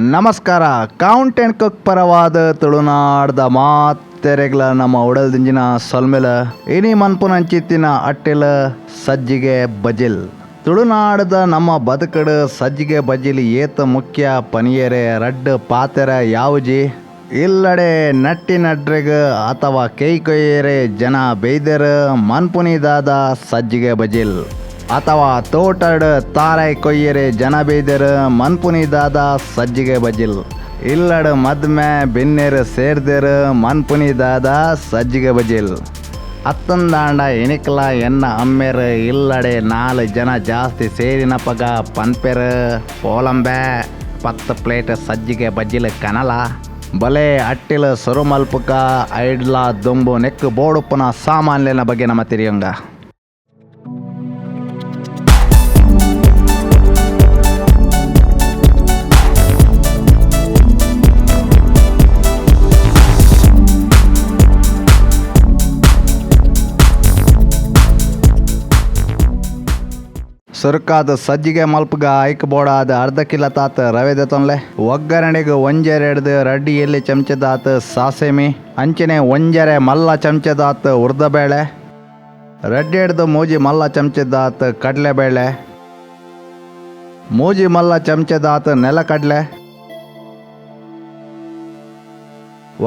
ನಮಸ್ಕಾರ. Count and cook ಪರವಾದ ತುಳುನಾಡ್ದ ಮಾತೆರೆಗ್ಲ ನಮ್ಮ ಉಡಲ್ದಿಂಜಿನ ಸೊಲ್ಮೆಲ ಇನಿ ಮನ್ಪುನಂಚಿತ್ತಿನ ಅಟ್ಟಿಲ ಸಜ್ಜಿಗೆ ಬಜಿಲ್. ತುಳುನಾಡದ ನಮ್ಮ ಬದುಕಡು ಸಜ್ಜಿಗೆ ಬಜಿಲ್ ಏತ ಮುಖ್ಯ ಪನಿಯರೆ ರಡ್ಡ್ ಪಾತೆರ ಯಾವುಜಿ. ಇಲ್ಲಡೆ ನಟ್ಟಿನಡ್ರೆಗ್ ಅಥವಾ ಕೈ ಕೊಯ್ಯರೆ ಜನ ಬೇಯ್ದೆರ್ ಮನ್ಪುನಿದಾದ ಸಜ್ಜಿಗೆ ಬಜಿಲ್. ಅಥವಾ ತೋಟಡ್ ತಾರಾಯಿ ಕೊಯ್ಯರೆ ಜನ ಬೇಯ್ದೆರ್ ಮನ್ಪುನಿದಾದ ಸಜ್ಜಿಗೆ ಬಜಿಲ್. ಇಲ್ಲಡ್ ಮದ್ಮೆ ಬಿನ್ನೆರ್ ಸೇರ್ದೆರ್ ಮನ್ಪುನಿದಾದ ಸಜ್ಜಿಗೆ ಬಜಿಲ್. ಅತ್ತಂದಾಂಡ ಇನಿಕ್ಲ ಎನ್ನ ಅಮ್ಮೆರ್ ಇಲ್ಲಡೆ 4 ಜನ ಜಾಸ್ತಿ ಸೇರಿನಪಗ ಪನ್ಪೆರ್ ಪೋಲಂಬೆ 10 ಪ್ಲೇಟ್ ಸಜ್ಜಿಗೆ ಬಜಿಲ್ ಕನಲ. ಬಲೆ ಅಟ್ಟಿಲ ಸುರು ಮಲ್ಪುಕ ಐಡ್ಲ ದುಂಬು ನೆಕ್ಕು ಬೋಡುಪ್ಪುನ ಸಾಮಾನ್ಯನ ಬಗ್ಗೆ ನಮ್ಮ ತಿರಿಯಂಗ. ಸುರುಕಾದ ಸಜ್ಜಿಗೆ ಮಲ್ಪುಗ ಐಕ್ ಬೋಡಾದ ಅರ್ಧ ಕಿಲೋ ತಾತ ರವೆ ದೆತೊನ್ಲೆ. ಒಗ್ಗರಣೆಗೆ ಒಂಜೆರೆಡ್ದು ರಡ್ಡ್ ಎಲ್ಲಿ ಚಮಚದಾತ್ ಸಾಸೆಮಿ, ಅಂಚನೆ ಒಂಜರೆ ಮಲ್ಲ ಚಮಚದಾತ್ ಉರ್ದಬೇಳೆ, ರಡ್ಡೆಡ್ದು ಮೂಜಿ ಮಲ್ಲ ಚಮಚದಾತ್ ಕಡಲೆಬೇಳೆ, ಮೂಜಿ ಮಲ್ಲ ಚಮಚದಾತ್ ನೆಲಕಡಲೆ.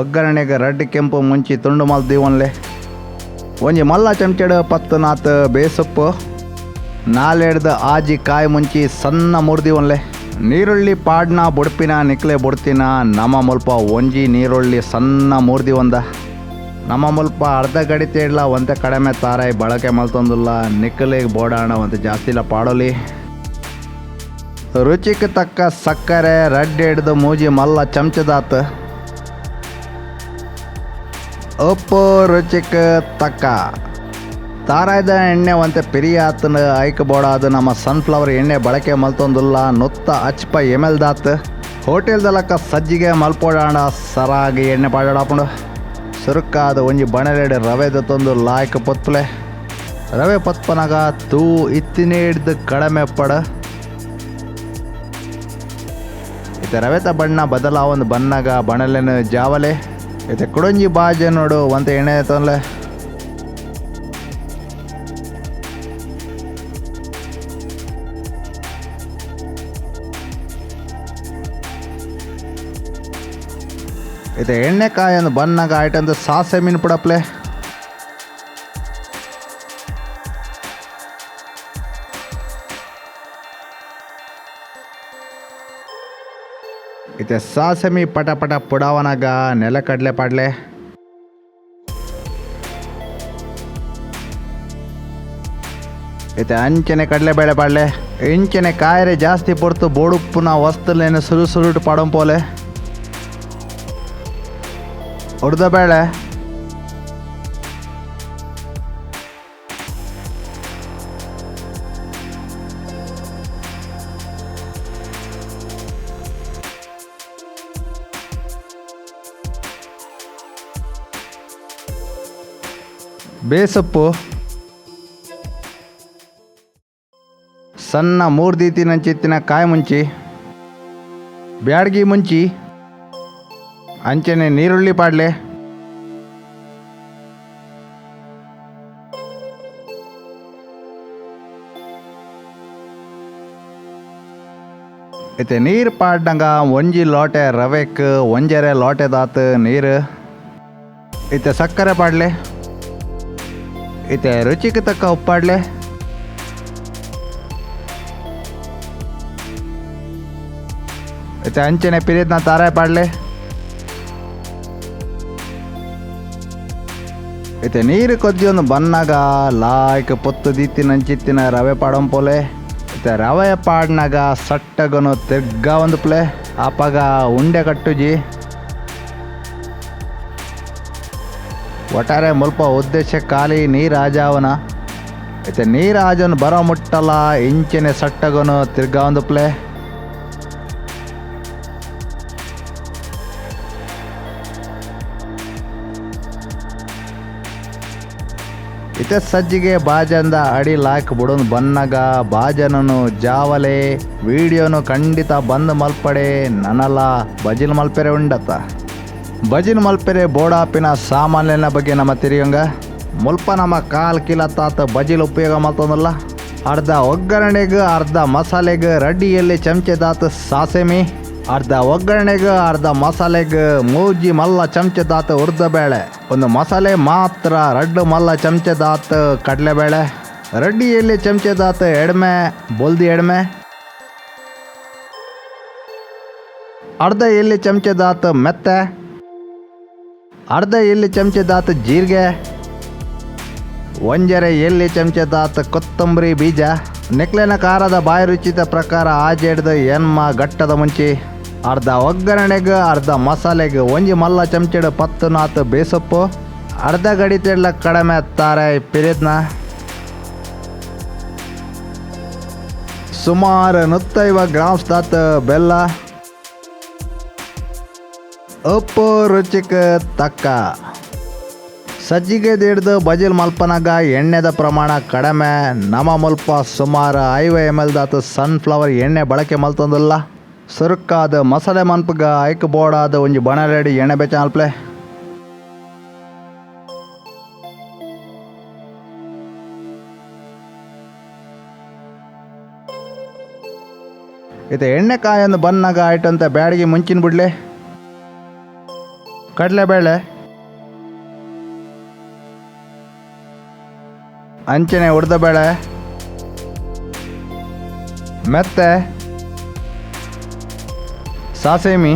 ಒಗ್ಗರಣೆಗೆ ರಡ್ಡ್ ಕೆಂಪು ಮುಂಚಿ ತುಂಡು ಮಲ್ದಿವೊನ್ಲೆ. ಒಂಜಿ ಮಲ್ಲ ಚಮಚಡ್ 10 ನಾತ್ ಬೇಸೊಪ್ಪು, 4 6 ಕಾಯಿ ಮುಂಚಿ ಸಣ್ಣ ಮುರ್ದಿವೊನ್ಲೆ. ನೀರುಳ್ಳಿ ಪಾಡ್ನ ಬುಡ್ಪಿನ ನಿಕ್ಲೆ ಬುಡ್ತಿನ ನಮ್ಮ ಮುಲ್ಪ ಒಂಜಿ ನೀರುಳ್ಳಿ ಸಣ್ಣ ಮುರ್ದಿವೊಂದ. ನಮ್ಮ ಮುಲ್ಪ ಅರ್ಧ ಗಡಿತೇಡ್ಲ ಒಂತೆ ಕಡಿಮೆ ತಾರಾಯಿ ಬಳಕೆ ಮಲ್ತೊಂದುಲ್ಲ, ನಿಕ್ಲೆಗ್ ಬೋಡಾಣ ಒಂತೆ ಜಾಸ್ತಿಲ ಪಾಡೊಲಿ. ರುಚಿಗೆ ತಕ್ಕ ಸಕ್ಕರೆ ರಡ್ಡೆಡ್ದು ಮೂಜಿ ಮಲ್ಲ ಚಮಚದಾತ್, ಉಪ್ಪು ರುಚಿಗೆ ತಕ್ಕ. ತಾರಾಯ್ದ ಎಣ್ಣೆ ಒಂತೆ ಪಿರಿಯಾತನ ಐಕ್ ಬೋಡಾದ ನಮ್ಮ ಸನ್ಫ್ಲವರ್ ಎಣ್ಣೆ ಬಳಕೆ ಮಲ್ತೊಂದುಲ್ಲ ನುತ್ತ ಅಚ್ಪ ಎಮೆಲ್ದಾತ್. ಹೋಟೆಲ್ದಲಕ್ಕ ಸಜ್ಜಿಗೆ ಮಲ್ಪೋಡಾಣ ಸರಾಗಿ ಎಣ್ಣೆ ಪಾಡಾಪುಂಡು. ಸುರುಕಾದ ಒಂಜಿ ಬಣಲೆಡ್ ರವೆ ದತ್ತೊಂದು ಲಾಯ್ಕ್ ಪೊತ್ಪಲೆ. ರವೆ ಪತ್ಪನಾಗ ತೂ ಇತ್ತಿನೇಡ್ದು ಕಡಮೆ ಪಡ. ಇತ್ತೆ ರವೆತ ಬಣ್ಣ ಬದಲಾವೊಂದು ಬಣ್ಣಗ ಬಣಲೆನು ಜಾವಲೆ. ಇತ್ತೆ ಕುಡೊಂಜಿ ಬಾಜೆ ನೋಡು ಒಂತೆ ಎಣ್ಣೆ ತೊಂದ್ಲೆ. ಇತ್ತೆ ಎಣ್ಣೆಕಾಯನ್ನು ಬನ್ನಾಗ ಆಯ್ಟಂದು ಸಾಸೆ ಮೀನು ಪುಡಪ್ಲೆ. ಇತ್ತೆ ಸಾಸೆಮಿ ಪಟ ಪಟ ಪುಡಾವನಾಗ ನೆಲಕಡಲೆ ಪಾಡ್ಲೆ. ಇತ್ತೆ ಅಂಚನೆ ಕಡಲೆಬೇಳೆ ಪಾಡ್ಲೆ. ಇಂಚನೆ ಕಾಯರೆ ಜಾಸ್ತಿ ಪೊರ್ತು ಬೋಡುಪ್ಪುನ ವಸ್ತುಲೇನು ಸುರು ಸುರುಟು ಪಾಡಂಪೋಲೆ. ಉರ್ದಬೇಳೆ, ಬೇಸೊಪ್ಪು, ಸಣ್ಣ ಮೂರ್ದೀತಿನಂಚಿತ್ತಿನ ಕಾಯಿ ಮುಂಚಿ, ಬ್ಯಾಡ್ಗಿ ಮುಂಚಿ, ಅಂಚನೆ ನೀರುಳ್ಳಿ ಪಾಡ್ಲೆ. ಇತ್ತೆ ನೀರು ಪಾಡ್ನಗ ಒಂಜಿ ಲೋಟೆ ರವೆಕ್ ಒಂಜರೆ ಲೋಟೆದಾತ್ ನೀರು. ಇತ್ತೆ ಸಕ್ಕರೆ ಪಾಡ್ಲೆ. ಇತ್ತೆ ರುಚಿಗೆ ತಕ್ಕ ಉಪ್ಪಾಡ್ಲೆ. ಇತ್ತೆ ಅಂಚನೆ ಪಿರಿದ್ನ ತಾರಾಯಿ ಪಾಡ್ಲೆ. ಇತ್ತೆ ನೀರು ಕೊದ್ದಿಯೊಂದು ಬನ್ನಾಗ ಲಾಯ್ಕ್ ಪೊತ್ತು ದೀತಿನಂಚಿತ್ತಿನ ರವೆ ಪಾಡಂಪೋಲೆ. ಇತ್ತೆ ರವೆ ಪಾಡ್ನಾಗ ಸಟ್ಟಗನು ತಿರ್ಗ ಒಂದು ಪ್ಲೆ ಆಪಗ ಉಂಡೆ ಕಟ್ಟುಜಿ. ಒಟ್ಟಾರೆ ಮುಲ್ಪ ಉದ್ದೇಶ ಖಾಲಿ ನೀರು ಆಜಾವನ. ಇತ್ತೆ ನೀರು ಆಜನ್ ಬರೋ ಮುಟ್ಟಲ ಇಂಚನೆ ಸಟ್ಟಗನು ತಿರ್ಗ ಒಂದು ಪ್ಲೆ. ಇತ್ತೆ ಸಜ್ಜಿಗೆ ಬಾಜಂದ ಅಡಿ ಲಾಯ್ಕ್ ಬುಡೊಂದು ಬನ್ನಾಗ ಬಾಜನನು ಜಾವಲೆ ವಿಡಿಯೋನು ಖಂಡಿತ ಬಂದ್ ಮಲ್ಪಡೆ ನನಲ ಬಜಿಲ್ ಮಲ್ಪೆರೆ ಉಂಡತ್ತ. ಬಜಿಲ್ ಮಲ್ಪೆರೆ ಬೋಡಾಪಿನ ಸಾಮಾನ್ಯನ ಬಗ್ಗೆ ನಮ್ಮ ತಿರಿಯಂಗ. ಮುಲ್ಪ ನಮ್ಮ ಕಾಲ್ ಕಿಲ ತಾತ ಬಜಿಲ್ ಉಪಯೋಗ ಮಲ್ತೊಂದಲ್ಲ. ಅರ್ಧ ಒಗ್ಗರಣೆಗೆ ಅರ್ಧ ಮಸಾಲೆಗೆ ರೆಡ್ಡಿಯಲ್ಲಿ ಚಮಚದಾತ ಸಾಸೆಮಿ, ಅರ್ಧ ಒಗ್ಗರಣೆಗೆ ಅರ್ಧ ಮಸಾಲೆಗೆ ಮೂಜಿ ಮಲ್ಲ ಚಮಚದಾತ ಉರ್ದಬೇಳೆ, ಒಂದು ಮಸಾಲೆ ಮಾತ್ರ ರಡ್ಡು ಮಲ್ಲ ಚಮಚದಾತ ಕಡಲೆಬೇಳೆ, ರೆಡ್ಡಿಯಲ್ಲಿ ಚಮಚದಾತ ಎಡ್ಮೆ ಬೊಲ್ದಿ ಎಡ್ಮೆ, ಅರ್ಧ ಎಲ್ಲಿ ಚಮಚದಾತ ಮೆತ್ತೆ, ಅರ್ಧ ಎಲ್ಲಿ ಚಮಚದಾತ ಜೀರಿಗೆ, ಒಂಜರೆ ಎಲ್ಲಿ ಚಮಚದಾತ ಕೊತ್ತಂಬರಿ ಬೀಜ, ನೆಕ್ಲೆನ ಖಾರದ ಬಾಯಿ ರುಚಿತ ಪ್ರಕಾರ ಆಜೆಡ್ದ ಎನ್ಮ ಗಟ್ಟದ ಮುಂಚಿ, ಅರ್ಧ ಒಗ್ಗರಣೆಗೆ ಅರ್ಧ ಮಸಾಲೆಗೆ ಒಂಜಿ ಮಲ್ಲ ಚಮಚಡ ಪತ್ತು ನಾತು ಬೇಸೊಪ್ಪು, ಅರ್ಧ ಗಡಿತೆಡ್ಲ ಕಡಿಮೆ ತಾರೆ ಪಿರಿದ್ನ, ಸುಮಾರು 150 ಗ್ರಾಮ್ಸ್ ದಾತ ಬೆಲ್ಲ, ಉಪ್ಪು ರುಚಿಗೆ ತಕ್ಕ. ಸಜ್ಜಿಗೆ ದಿಡ್ದು ಬಜಿಲ್ ಮಲ್ಪನಾಗ ಎಣ್ಣೆದ ಪ್ರಮಾಣ ಕಡಿಮೆ. ನಮ್ಮ ಮುಲ್ಪ ಸುಮಾರು 50 ml ದಾತು ಸನ್ಫ್ಲವರ್ ಎಣ್ಣೆ ಬಳಕೆ ಮಲ್ತೊಂದುಲ್ಲ. ಸುರುಕಾದ ಮಸಾಲೆ ಮನ್ಪುಗ ಐಕ್ ಬೋಡಾದ ಒಂಜಿ ಬಣಲೆಡಿ ಎಣ್ಣೆ ಬೆಚ್ಚ ಮಲ್ಪಲೆ. ಇತ್ತೆ ಎಣ್ಣೆ ಕಾಯೊಂದು ಬನ್ನಾಗ ಆಯ್ಟಂತ ಬ್ಯಾಡಿಗೆ ಮುಂಚಿನ ಬಿಡ್ಲೆ, ಕಡಲೆಬೇಳೆ, ಅಂಚನೆ ಉಡ್ದಬೇಳೆ, ಮೆತ್ತೆ, ಸಾಸೇಮಿ,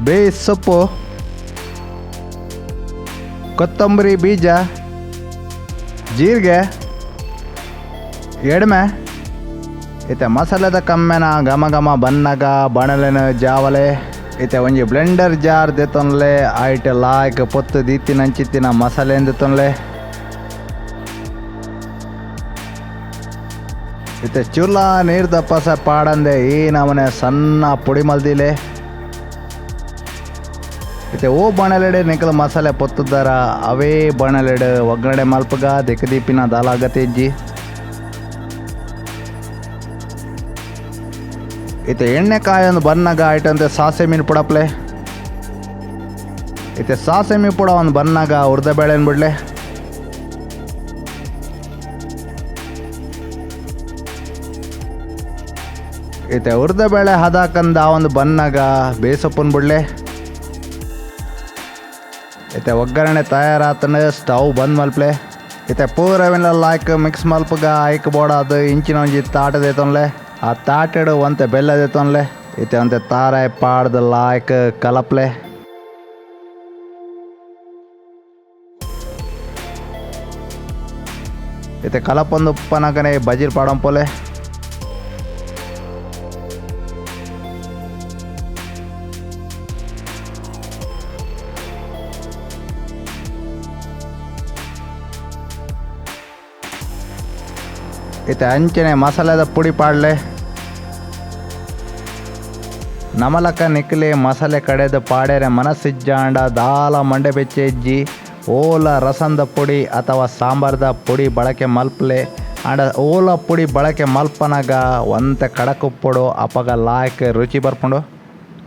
ಬೇಸೊಪ್ಪು, ಕೊತ್ತಂಬರಿ ಬೀಜ, ಜೀರಿಗೆ, ಎಡ್ಮೆ. ಇತ್ತೆ ಮಸಾಲೆದ ಕಮ್ಮೆನ ಘಮ ಘಮ ಬನ್ನಗ ಬಣಲೆನ ಜಾವಲೆ. ಇತ್ತೆ ಒಂಜಿ ಬ್ಲೆಂಡರ್ ಜಾರ್ ದೆತ್ತೊನ್ಲೆ, ಐಟ್ ಲಾಯ್ಕ್ ಪೊತ್ತು ದೀತಿನ ಅಂಚಿತ್ತಿನ ಮಸಾಲೆ ದೆತ್ತೊನ್ಲೆ. ಇತ್ತೆ ಚುಲ ನೀರ್ದ ಪಸ ಪಾಡಂದೆ ಈ ನಮನೆ ಸಣ್ಣ ಪುಡಿ ಮಲ್ದಿಲೆ. ಇತ್ತೆ ಓ ಬಣಲೆಡೆ ನಿಕಲ ಮಸಾಲೆ ಪೊತ್ತುದಾರ ಅವೇ ಬಣಲೆಡೆ ಒಗ್ಗರಣೆ ಮಲ್ಪಗ ದಿಕ್ಕದೀಪಿನ ದಾಲಾಗತೆಜ್ಜಿ. ಇತ್ತೆ ಎಣ್ಣೆ ಕಾಯೊಂದು ಬನ್ನಾಗ ಐಟಂತೆ ಸಾಸೆ ಮೀನು ಪುಡಪ್ಲೆ. ಇತ್ತೆ ಸಾಸೆಮಿ ಪುಡ ಒಂದು ಬನ್ನಾಗ ಉರ್ದಬೇಳೆನ್ ಬಿಡ್ಲೆ. ಇತ್ತೆ ಉರ್ದಬೇಳೆ ಹದಾಕಂದ ಒಂದು ಬನ್ನಾಗ ಬೇಸೊಪ್ಪನ್ ಬಿಡ್ಲೆ. ಇತ್ತೆ ಒಗ್ಗರಣೆ ತಯಾರಾತನ ಸ್ಟವ್ ಬಂದ್ ಮಲ್ಪ್ಲೆ. ಇತ್ತೆ ಪೂರವಿನ ಲಾಯ್ಕ್ ಮಿಕ್ಸ್ ಮಲ್ಪಗ ಐಕ್ ಬೋಡಾದ ಇಂಚಿನ ಒಂಜಿ ತಾಟ ದೇತೊನ್ಲೆ. ಆ ತಾಟೆಡು ಒಂತೆ ಬೆಲ್ಲ ದೇತೊನ್ಲೆ. ಇತ್ತೆ ಒಂತೆ ತಾರಾಯ್ ಪಾಡ್ದ ಲಾಯ್ಕ್ ಕಲಪ್ಲೆ. ಇತ್ತೆ ಕಲಪೊಂದು ಉಪ್ಪನಗನೆ ಬಜಿಲ್ ಪಾಡಂಪೋಲೆ. ಇತ್ತೆ ಅಂಚನೆ ಮಸಾಲೆದ ಪುಡಿ ಪಾಡ್ಲೆ. ನಮಲಕ ನಿಕ್ಲೆ ಮಸಾಲೆ ಕಡೆದ ಪಾಡೇರೆ ಮನಸ್ಸಿಜ್ಜಾಂಡ ದಾಲ ಮಂಡೆ ಬೆಚ್ಚೆಜ್ಜಿ ಓಲ ರಸಂದ ಪುಡಿ ಅಥವಾ ಸಾಂಬಾರ್ದ ಪುಡಿ ಬಳಕೆ ಮಲ್ಪ್ಲೆ. ಆಂಡ ಓಲ ಪುಡಿ ಬಳಕೆ ಮಲ್ಪನಾಗ ಒಂತೆ ಕಡಕುಪ್ಪುಡು ಅಪಗ ಲಾಯ್ಕ್ ರುಚಿ ಬರ್ಪುಂಡು.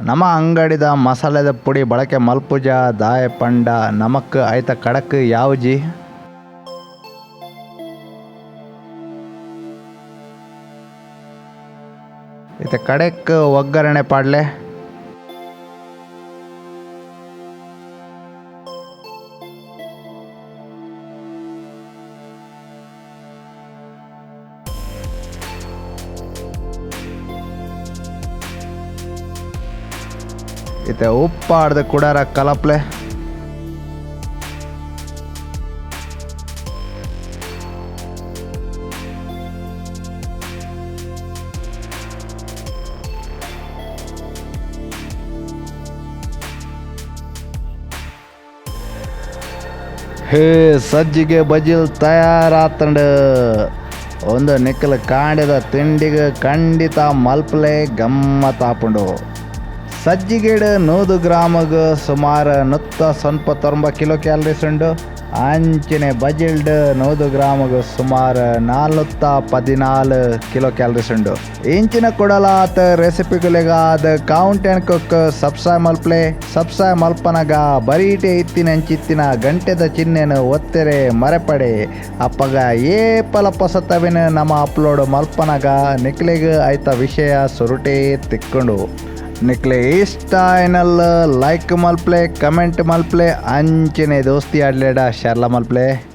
ನಮ್ಮ ಅಂಗಡಿದ ಮಸಾಲೆದ ಪುಡಿ ಬಳಕೆ ಮಲ್ಪುಜ ದಾಯ ಪಂಡ ನಮಕ್ ಐತ ಕಡಕ್ ಯಾವ್ಜಿ. ಇತ್ತೆ ಕಡೆಕ್ ಒಗ್ಗರಣೆ ಪಾಡ್ಲೆ. ಇತ್ತೆ ಉಪ್ಪಾಡ್ದ ಕುಡಾರ ಕಲಪ್ಲೆ. ಹೇ ಸಜ್ಜಿಗೆ ಬಜಿಲ್ ತಯಾರಾತಂಡು. ಒಂದು ನಿಕ್ಕಲ ಕಾಂಡದ ತಿಂಡಿಗೆ ಖಂಡಿತ ಮಲ್ಪಲೆ ಗಮ್ಮತ್ತಾಪುಂಡು. ಸಜ್ಜಿಗೆಡು 100 ಗ್ರಾಮಗ್ ಸುಮಾರು 149 ಕಿಲೋ ಕ್ಯಾಲರೀಸ್ ಉಂಡು. ಅಂಚನೆ ಬಜಿಲ್ಡ್ 100 ಗ್ರಾಮಗ್ ಸುಮಾರು 414 ಕಿಲೋ ಕ್ಯಾಲರೀಸ್ ಉಂಡು. ಇಂಚಿನ ಕುಡಲಾತ್ ರೆಸಿಪಿಗುಲೆಗಾದ್ ಕೌಂಟ್ ಆ್ಯಂಡ್ ಕುಕ್ ಸಬ್ಸ್ಕ್ರೈಬ್ ಮಲ್ಪ್ಲೆ. ಸಬ್ಸ್ಕ್ರೈಬ್ ಮಲ್ಪನಗ ಬರೀಟೆ ಇತ್ತಿನ ಅಂಚಿತ್ತಿನ ಗಂಟೆದ ಚಿಹ್ನೆನು ಒತ್ತೆರೆ ಮರೆಪಡೆ. ಅಪ್ಪಗ ಏಪಲ ಪೊಸತವಿನ ನಮ ಅಪ್ಲೋಡ್ ಮಲ್ಪನಗ ನಿಕ್ಲೆಗ್ ಐತ ವಿಷಯ ಸುರುಟೇ ತಿಕ್ಕುಂಡು. ನಿಕ್ಲೆ ಇಷ್ಟ ಆಯ್ನಲ್ ಲೈಕ್ ಮಲ್ಪ್ಲೆ, ಕಮೆಂಟ್ ಮಲ್ಪ್ಲೆ, ಅಂಚನೆ ದೋಸ್ತಿ ಆಡ್ಲೇಡ ಶೇರ್ಲ ಮಲ್ಪ್ಲೆ.